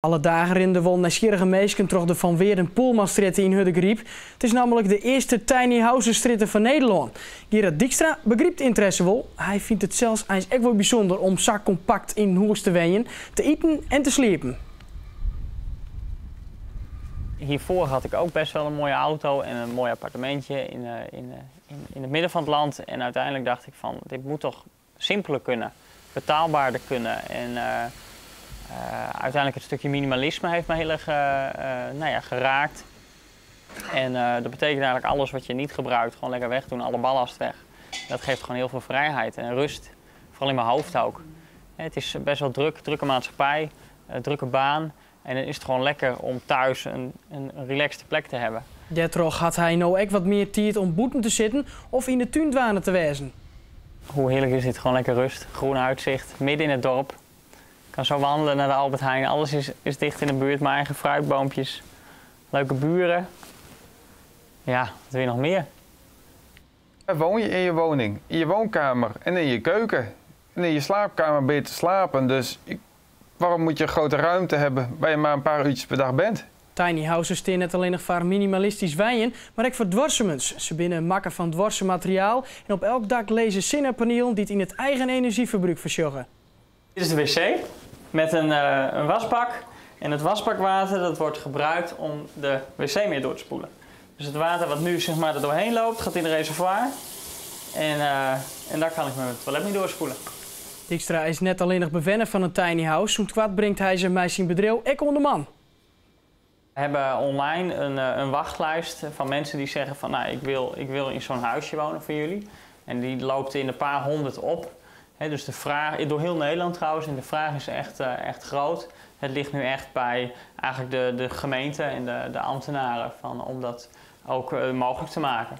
Alle dagen rinne der wol nijsgjirrige minsken troch de Van Weerden Poelmanstrjitte yn Hurdegaryp. It is nammentlik de earste tiny housestrjitte fan Nederlân. Gerard Dykstra begrypt ynteresse wol. Hy fynt it sels eins ek wol bysûnder om sa kompakt yn in hûs te wenjen, te iten en te sliepen. Hiervoor had ik ook best wel een mooie auto en een mooi appartementje in, in, in, in het midden van het land. En uiteindelijk dacht ik van, dit moet toch simpeler kunnen, betaalbaarder kunnen. En uiteindelijk het stukje minimalisme heeft me heel erg nou ja, geraakt. En dat betekent eigenlijk alles wat je niet gebruikt, gewoon lekker wegdoen, alle ballast weg. Dat geeft gewoon heel veel vrijheid en rust, vooral in mijn hoofd ook. Het is best wel druk, drukke maatschappij, drukke baan. En dan is het gewoon lekker om thuis een relaxte plek te hebben. Dêrtroch hat hy no ek wat mear tiid om bûten te sitten of yn de tún dwaande te wêzen. Hoe heerlijk is dit? Gewoon lekker rust, groen uitzicht, midden in het dorp. Ik kan zo wandelen naar de Albert Heijn. Alles is dicht in de buurt, mijn eigen fruitboompjes. Leuke buren. Ja, wat wil je nog meer? Waar woon je in je woning? In je woonkamer en in je keuken. En in je slaapkamer ben je te slapen. Dus waarom moet je een grote ruimte hebben waar je maar een paar uurtjes per dag bent? Tiny houses steane net allinnich foar minimalistysk wenjen, mar ek foar duorsumens. Se binne makke fan duorsum materiaal en op elk dak lizze sinnepanielen dy't yn it eigen enerzjyferbrûk foarsjogge. Dit is de wc met een wasbak. En het wasbakwater, dat wordt gebruikt om de wc mee door te spoelen. Dus het water wat nu, zeg maar, er doorheen loopt, gaat in de reservoir. En daar kan ik mijn toilet mee doorspoelen. Dykstra is net allinnich bewenner fan in tiny house. Sûnt koart bringt hy se mei syn bedriuw ek oan de man. We hebben online een wachtlijst van mensen die zeggen van: nou, ik wil in zo'n huisje wonen van jullie. En die loopt in een paar honderd op. Dus de vraag, door heel Nederland trouwens, en de vraag is echt groot. Het ligt nu echt bij eigenlijk de gemeente en de ambtenaren van, om dat ook mogelijk te maken.